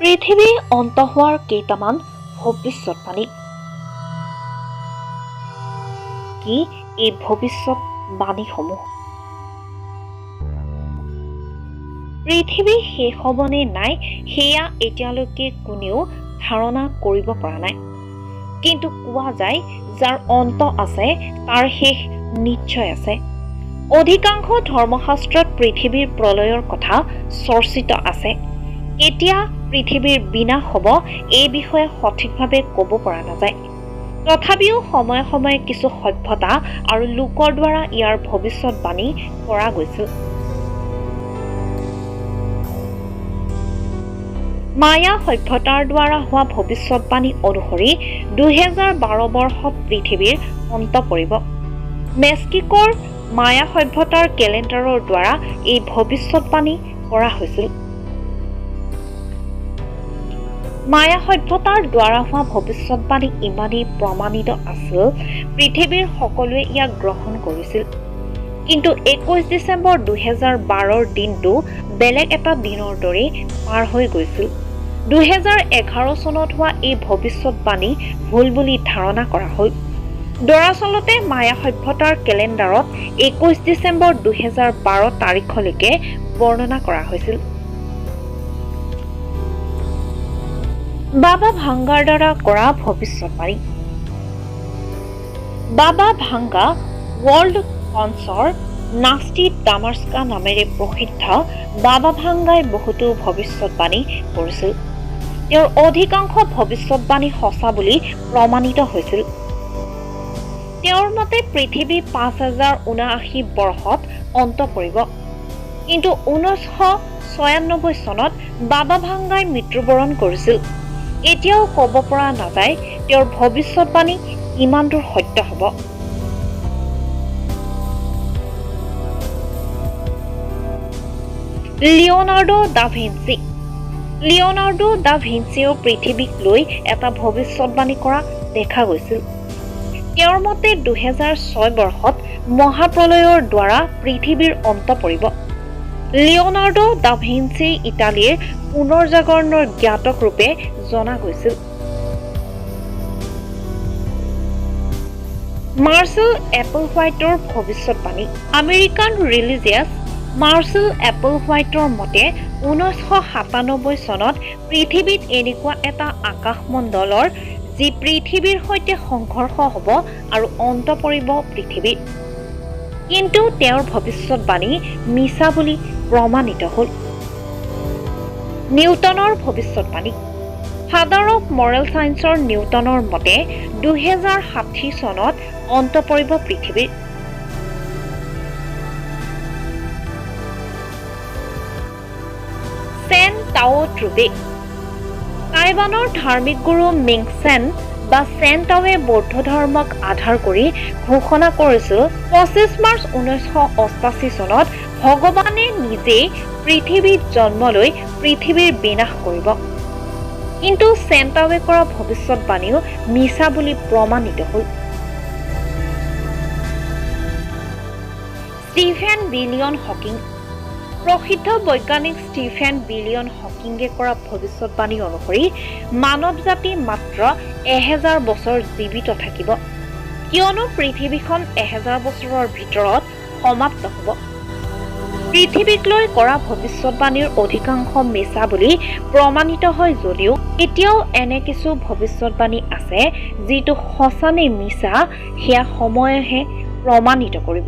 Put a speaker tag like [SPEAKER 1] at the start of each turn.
[SPEAKER 1] পৃথিৱী অন্ত হোৱাৰ কেইটামান ভৱিষ্যতবাণী। কি এই ভৱিষ্যতবাণীসমূহ? পৃথিৱী শেষ হ'বনে নাই সেয়া এতিয়ালৈকে কোনেও ধাৰণা কৰিব পৰা নাই, কিন্তু কোৱা যায় যাৰ অন্ত আছে তাৰ শেষ নিশ্চয় আছে। অধিকাংশ ধৰ্মশাস্ত্ৰত পৃথিৱীৰ প্ৰলয়ৰ কথা চৰ্চিত আছে। কেতিয়া পৃথিৱীৰ বিনাশ হ'ব এই বিষয়ে সঠিকভাৱে ক'ব পৰা নাযায়। তথাপিও সময়ে সময়ে কিছু সভ্যতা আৰু লোকৰ দ্বাৰা ইয়াৰ ভৱিষ্যতবাণী কৰা গৈছিল। মায়া সভ্যতাৰ দ্বাৰা হোৱা ভৱিষ্যতবাণী অনুসৰি 2012 বৰ্ষত পৃথিৱীৰ অন্ত পৰিব। মেক্সিকোৰ মায়া সভ্যতাৰ কেলেণ্ডাৰৰ দ্বাৰা এই ভৱিষ্যতবাণী কৰা হৈছিল। মায়া সভ্যতাৰ দ্বাৰা হোৱা ভৱিষ্যতবাণী ইমানেই প্ৰমাণিত আছিল, পৃথিৱীৰ সকলোৱে ইয়াক গ্ৰহণ কৰিছিল। কিন্তু 21 ডিচেম্বৰ 2012ৰ দিনটো বেলেগ এটা দিনৰ দৰেই পাৰ হৈ গৈছিল। 2011 চনত হোৱা এই ভৱিষ্যতবাণী ভুল বুলি ধাৰণা কৰা হ'ল। দৰাচলতে মায়া সভ্যতাৰ কেলেণ্ডাৰত 21 ডিচেম্বৰ 2012 তাৰিখলৈকে বৰ্ণনা কৰা হৈছিল। বাবা ভাংগাৰ দ্বাৰা কৰা ভৱিষ্যতবাণী। বাবা ভাংগা ৱৰ্ল্ড কনছৰ নাষ্টি দামাস্কা নামেৰে প্ৰসিদ্ধ বাবা ভাংগাই বহুতো ভৱিষ্যতবাণী কৰিছিল। তেওঁৰ অধিকাংশ ভৱিষ্যতবাণী সঁচা বুলি প্ৰমাণিত হৈছিল। তেওঁৰ মতে পৃথিৱী 5079 বৰ্ষত অন্ত পৰিব। কিন্তু 1996 চনত বাবা ভাংগাই মৃত্যুবৰণ কৰিছিল। এতিয়াও ক'ব পৰা নাযায় তেওঁৰ ভৱিষ্যতবাণী কিমান দূৰ সত্য হ'ব। Leonardo da Vinci. Leonardo da ভিঞ্চিও পৃথিৱীক লৈ এটা ভৱিষ্যতবাণী কৰা দেখা গৈছিল। তেওঁৰ মতে 2006 বৰ্ষত মহাপ্ৰলয়ৰ দ্বাৰা পৃথিৱীৰ অন্ত পৰিব। লিঅ'নাৰ্ডো দা ভিঞ্চি ইটালীৰ পুনৰ্জাগৰণৰ জ্ঞাতক ৰূপে জনা গৈছিল। মাৰ্চেল এপল হোৱাইটৰ ভৱিষ্যতবাণী। আমেৰিকান ৰিলিজিয়াছ মাৰ্চেল এপল হোৱাইটৰ মতে 1997 চনত পৃথিৱীত এনেকুৱা এটা আকাশমণ্ডলৰ যি পৃথিৱীৰ সৈতে সংঘৰ্ষ হ'ব আৰু অন্ত পৰিব পৃথিৱীত। কিন্তু তেওঁৰ ভৱিষ্যতবাণী মিছা বুলি প্ৰমাণিত হ'ল। নিউটনৰ ভৱিষ্যতবাণী। ফাদাৰ অফ মৰেল চায়েন্সৰ নিউটনৰ মতে 2060 চনত অন্ত পৰিব পৃথিৱীৰ। চেন টাও ট্ৰুবে। টাইৱানৰ ধাৰ্মিক গুৰু মিংচেন বা চেন টাওৱে বৌদ্ধ ধৰ্মক আধাৰ কৰি ঘোষণা কৰিছিল 25 মাৰ্চ 1988 চনত ভগৱানে নিজেই পৃথিৱীত জন্ম লৈ পৃথিৱীৰ বিনাশ কৰিব। কিন্তু চেন টাওৱে কৰা ভৱিষ্যতবাণীও মিছা বুলি প্ৰমাণিত হ'ল। Stephen billion Hawking. প্ৰসিদ্ধ বৈজ্ঞানিক ষ্টিফেন বিলিয়ন হকিঙে কৰা ভৱিষ্যতবাণী অনুসৰি মানৱ জাতি মাত্ৰ 1000 বছৰ জীৱিত থাকিব, কিয়নো পৃথিৱীখন 1000 বছৰৰ ভিতৰত সমাপ্ত হ'ব। পৃথিৱীক লৈ কৰা ভৱিষ্যতবাণীৰ অধিকাংশ মিছা বুলি প্ৰমাণিত হয় যদিও এতিয়াও এনে কিছু ভৱিষ্যতবাণী আছে যিটো সঁচা নে মিছা সেয়া সময়েহে প্ৰমাণিত কৰিব।